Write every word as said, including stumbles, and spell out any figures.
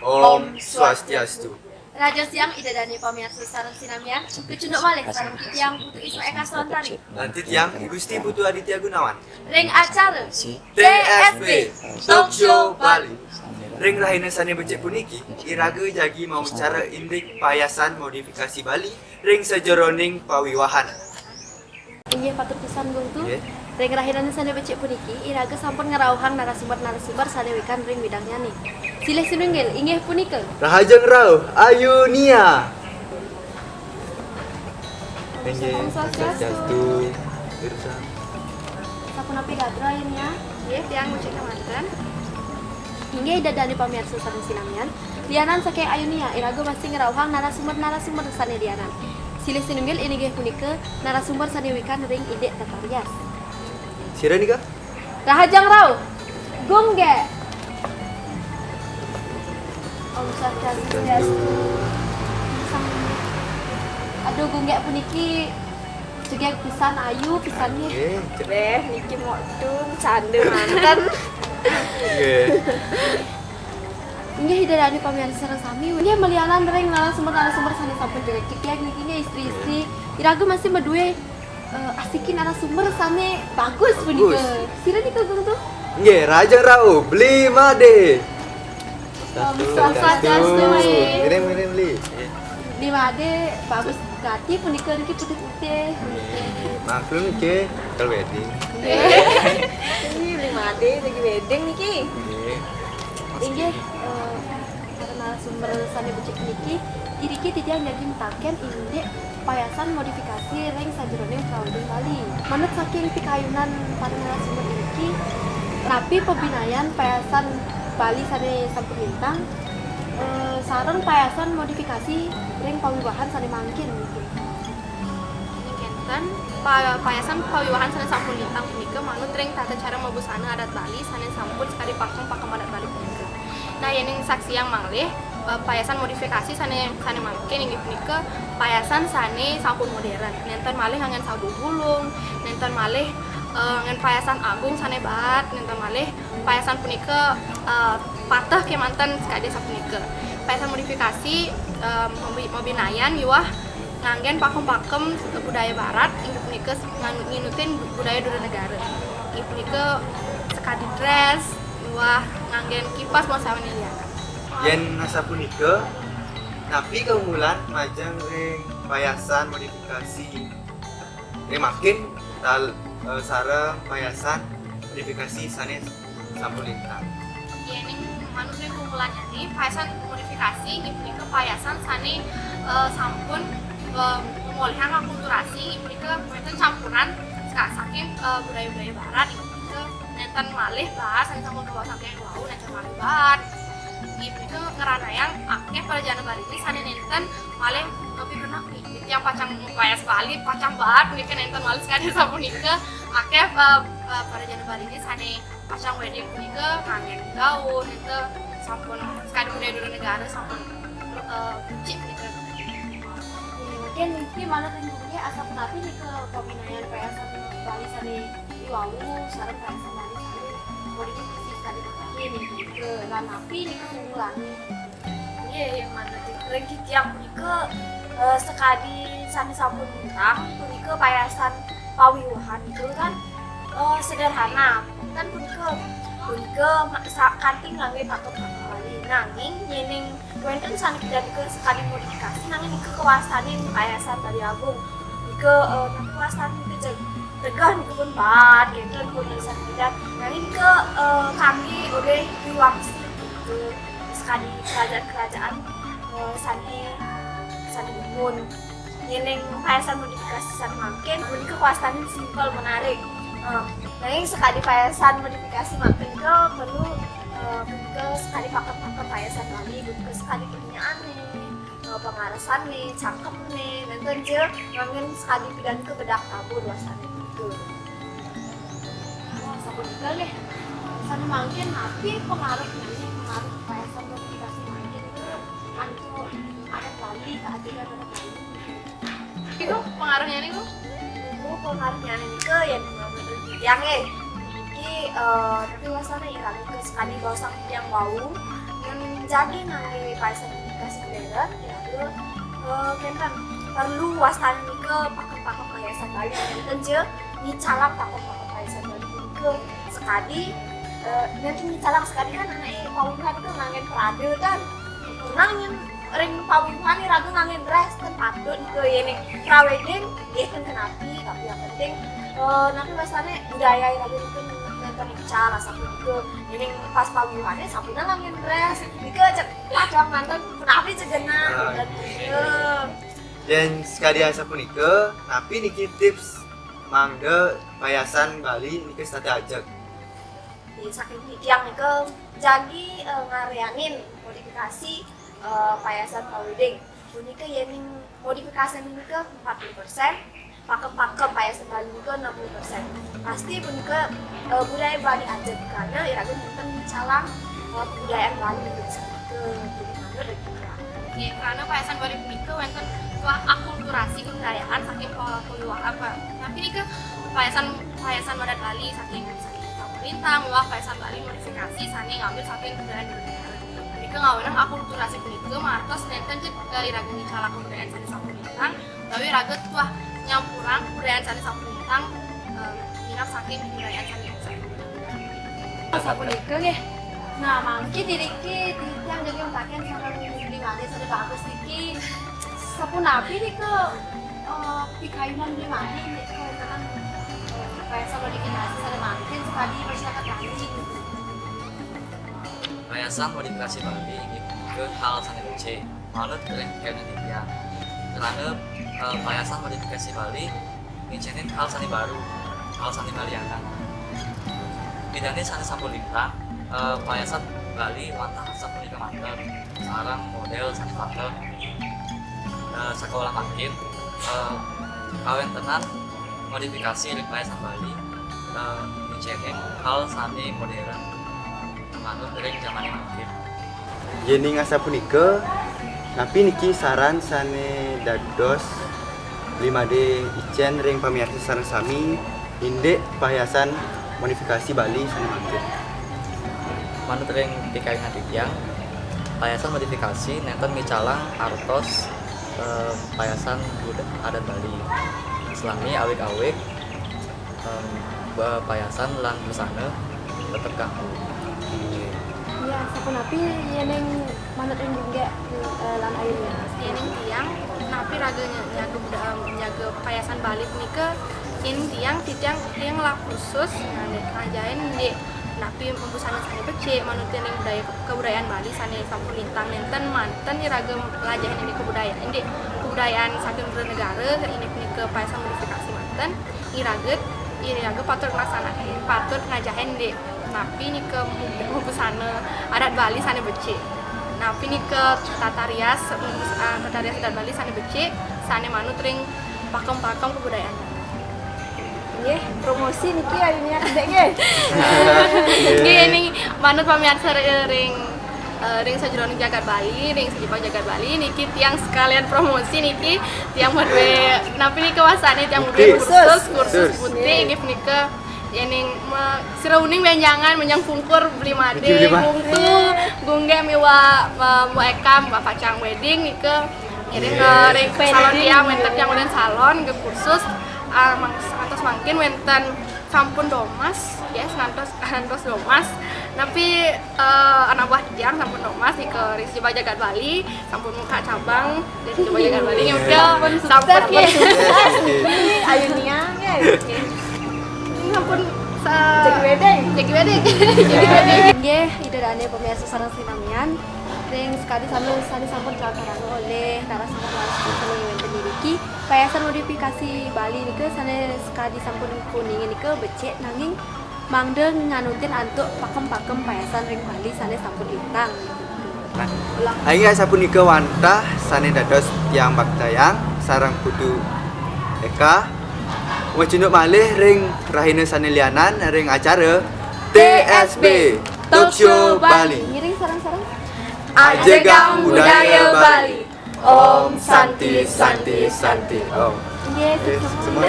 Om Swastiastu. Raja siang Ida dané pamiarsa sareng sinamian, kecunduk malih sareng titiang Putu Isma Eka Suantari. Lan titiang Gusti Putu Aditya Gunawan. Ring acara T S B, Talk Show Bali. Ring rahina sané becik puniki, iraga jagi mawicara indik payasan modifikasi Bali ring sajeroning pawiwahan. Inggih patut pisan, Gung Tu. Nggih. Ring rahinané sané becik puniki, iraga sampun ngrauhang narasumber-narasumber sané wikan ring bidangnyané. Silih sinunggil, inggih punika. Rahajeng rauh, Ayu Nia. Inggih, Om Swastiastu. Swastiastu. Sapunapi, Ayu Nia? Nggih, tiang becik kémanten. Inggih, Ida dané pamiarsa sareng sinamian, lianan saking Ayu Nia, iraga masih ngrauhang narasumber-narasumber sané lianan. Silih sinunggil inggih punika narasumber sané wikan ring indik tata rias. Sira nika? Rahajeng rauh, Gung Gék. Om Swastiastu. Aduh, Gung Gék puniki jegég pisan, ayu pisan nggih. Nggih. Béh, niki mok tu canda manten. Nggih. Inggih, Ida dané pamiarsa sareng sami. Inggih, malianan ring narasumber-narasumber sané sampun jegég-jegég niki nggih, istri-istri. Iraga masih madué, eh, asiki narasumber sané bagus punika. Bagus. Sira nika, Gung Tu? Nggih, rahajeng rauh, Beli Madé. Om Swastiastu. Ngiring, ngiring, Beli. Beli Madé bagus gati punika niki putih-putih. Nggih. Maklum niki, kalau wedding. Nggih. Ih, Beli Madé lagi wedding niki. Nggih. Inggih, eh, para narasumber sané becik niki, iriki titiang jagi mataken indik payasan modifikasi ring sajeroning prawijing Bali. Manut saking pikayunan para narasumber iriki, napi pabinayan payasan Bali sané sampun lintang, eh, sareng payasan modifikasi ring pawiwahan sané mangkin niki. Inggih kénten, pa-, payasan pawiwahan sané sampun lintang punika manut ring tata cara mabusana adat Bali sané sampun sakadi pakem-pakem adat Bali punika. Nah, yéning saksiang malih, eh, payasan modifikasi sané, sané mangkin inggih punika payasan sané sampun modern. Nénten malih nganggén sabuh bulung, nénten malih, eh, nganggén payasan agung sané baat, nénten malih payasan punika, eh, pateh kémanten sakadi sapunika. Payasan modifikasi, eh, mabi-, mabinayan miwah nganggén pakem-pakem budaya barat, inggih punika ngan-, nginutin budaya dura negara. Inggih punika sakadi dress, miwah nganggén kipas miwah sané lianan. Yén asapunika, napi kaunggulan majeng ring payasan modifikasi ring mangkin tal-, eh, sareng payasan modifikasi sané sampun lintang? Yéning manut ring kaunggulannyané, payasan modifikasi inggih punika payasan sané, eh, sampun, eh, mamolihang akulturasi, inggih punika wénten campuran sa-, saking, eh, budaya-budaya barat, inggih punika nénten malih baat sané sampun kabaosang titiang wau, nénten malih baat. Inggih punika ngranayang akéh prajana Bali sané nénten malih napi-napi. Titiang pacang mapayas Bali, pacang baat punika nénten malih sakadi sapunika. Akéh, eh, eh, prajana Bali sané pacang wedding punika nganggén gaun, nénten sampun sakadi budaya dura negara sampun, eh, becik punika. Inggih, mungkin niki manut ring niki asapunapi nika pabinayan payasan Bali sané iwau sareng payasan Bali sané modifikasi sakadi mangkin niki, lan napi nika kaunggulané? Nggih, inggih, manut ring titiang punika, eh, sakadi sané sampun lintang, punika payasan pawiwahan itu kan, eh, sederhana. Kan punika, punika ma-, sa-, kanti nganggé pakem-pakem Bali. Nanging yéning wénten sané pidan nika sakadi modifikasi, nanging nika kawastanin payasan Bali Agung. Nika, eh, napi wastané nika jeg-, jegég nika pun baat, kénten pun sané pidan. Nanging nika, eh, kanggé olih Hyang Wangsi nika. Sakadi kerajaan-kerajaan, eh, sané, sané pun. Yéning payasan modifikasi sané mangkin, punika kawastanin simpel, menarik. Eh, nanging sakadi payasan modifikasi mangkin nika perlu, eh, punika sakadi pakem-pakem payasan Bali, punika sakadi punyaané, eh, pangaresané, cangkemné, nénten ja nganggén sakadi pidan nika bedak tabur wastané punika. Wah, sapunika nggih. Sané mangkin napi pangaruhnyané, pangaruh payasan modifikasi mangkin nika antuk adat Bali, kaajegan adat Bali? Iku pangaruhnyané, Gung? Oh, pangaruhnyané nika yén menurut titiang nggih. Niki, eh, napi wastané iraga nika sakadi baosang titiang wau. Yén Jagi nanging payasan komunikasi modern, iraga, eh, kénten perlu wastani nika pakem-pakem payasan Bali, kénten ja ngicalang pakem-pakem payasan Bali nika sakadi, eh, nénten ngicalang sakadi kan anaké pawibuhan nika nganggén prada kan. Nanging ring pawibuhan iraga nganggén dress kan patut nika yéning prawedding, nggih kan kenapi, tapi yang penting, eh, napi wastané budaya iraga nika nénten ical asapunika. Yéning pas pawibuhané sampunang nganggén dress. Nika cek padang manten kenapi cek genah. Ah, gitu. Iya. Yén sakadi asapunika, napi niki tips mangda payasan Bali nika setata ajeg? Saking titiang nika jagi, eh, ngaryanin modifikasi, eh, payasan prawedding. Punika yéning modifikasi nika empat puluh persen, pakem-pakem payasan Bali nika enam puluh persen. Pasti punika, eh, budaya Bali ajeg karena iraga nénten ngicalang, eh, kebudayaan Bali nika sapunika. Jadi manut ring titiang. Nggih, karena payasan Bali punika wénten tuah akulturasi kebudayaan saking pa-, pawibuhan apa. Tapi nika payasan, payasan adat Bali saking, saking sampun lintang, miwah payasan Bali modifikasi sané ngambil saking kebudayaan Indonesia. Nika ngawinang akulturasi punika mangertos nénten ja, eh, iraga ngicalang kebudayaan sané sampun lintang, tapi iraga tuah nyampurang kebudayaan sané sampun lintang, eh, minab saking kebudayaan sané sampun lintang. Sapunika nggih. Nah, mangkin iriki titiang jagi mataken sareng Bli Madé sané bagus niki. Sapunapi nika, eh, pikayunan Bli Madé nika kawéntenan, eh, payasan modifikasi sané mangkin sakadi masyarakat Bali. Payasan modifikasi Bali inggih punika hal sané becik manut ring pikayunan titiang. Krana, eh, payasan modifikasi Bali ngicénin hal sané baru, hal sané malianan. Bédané sané sampun lintang, eh, payasan Bali wantah sapunika manten, sareng modél sané pateh. Eh, sakaula mangkin, eh, kawéntenan modifikasi ring payasan Bali, eh, ngicénin hal sané modern manut ring jamané mangkin. Yéning asapunika, napi niki saran sané dados Bli Madé icén ring pamiarsa sareng sami indik payasan modifikasi Bali sané mangkin? Manut ring pikayunan titiang, payasan modifikasi nénten ngicalang artos, eh, payasan buda-, adat Bali. Salami awig-awig, em, ba-, payasan lan busana tetep kanggo. Iya, sapunapi yéning manut ring Gunggé, eh, lan Ayunia? Yéning tiang, napi raga nya-, nyaga buda-, em, nyaga payasan Bali punika, yéning tiang, titiang, tiang ngelah kursus, nah, ngajahin, nggih, napi busana sané becik, manut ring budaya, kebudayaan Bali sané sampun lintang, nénten manten iraga nglajahin indik kebudayaan, indik kebudayaan saking negara, indik punika payasan modifikasi manten. Iraga, iraga patut nglaksanain, patut ngajahin, nggih, napi nika mu-, mubusana adat Bali sané becik. Napi nika tata rias, mubus-, ah, tata rias adat Bali sané becik, sané manut ring pakem-pakem kebudayaan. Nggih, promosi niki Ayunia kedék nggih. Nggih, ning manut pamiarsa ring eh, ring sajeroning jagat Bali, ring sajebag jagat Bali, niki tiang sekalian promosi niki, tiang madué, napi nika wastané tiang madué kursus, kursus butik, nggih, nika yéning ma-, sira uning bénjangan, bénjang pungkur Bli Madé, Bungtu, Gunggé miwah, eh, Mbok Éka, Mbok Pacang Wedding nika ngiring, eh, ring salon tiang, wénten tiang wénten salon, nggih kursus, ah, mang-, ngantos mangkin wénten sampun domas, yes, ngantos, ngantos domas. Napi, eh, anak buah tiang sampun domas nika ring sajebag jagat Bali, sampun muka cabang ring sajebag jagat Bali. Nggih, sampun sukses, sampun nggih. Ini Ayunia, nggih. Ini sampun sa-, jagi wedding. Jagi wedding. Jagi wedding. Nggih, Ida dané pamiarsa sareng sinamian. Ring sakadi sami sané sampun kalatarang olih narasumber-narasumber sané wénten iriki, payasan modifikasi Bali nika sané sakadi sampun kuningin nika becik nanging mangda nganutin antuk pakem-pakem payasan ring Bali sané sampun lintang. Nah, inggih sapunika wantah sané dados tiang baktayang sareng Putu Éka. Majunduk malih ring rahina sané lianan ring acara T S B Talk Show Bali. Ngiring sareng-sareng. Ajegang budaya Bali. Om Santi, Santi, Santi, Om. Nggih, suksma.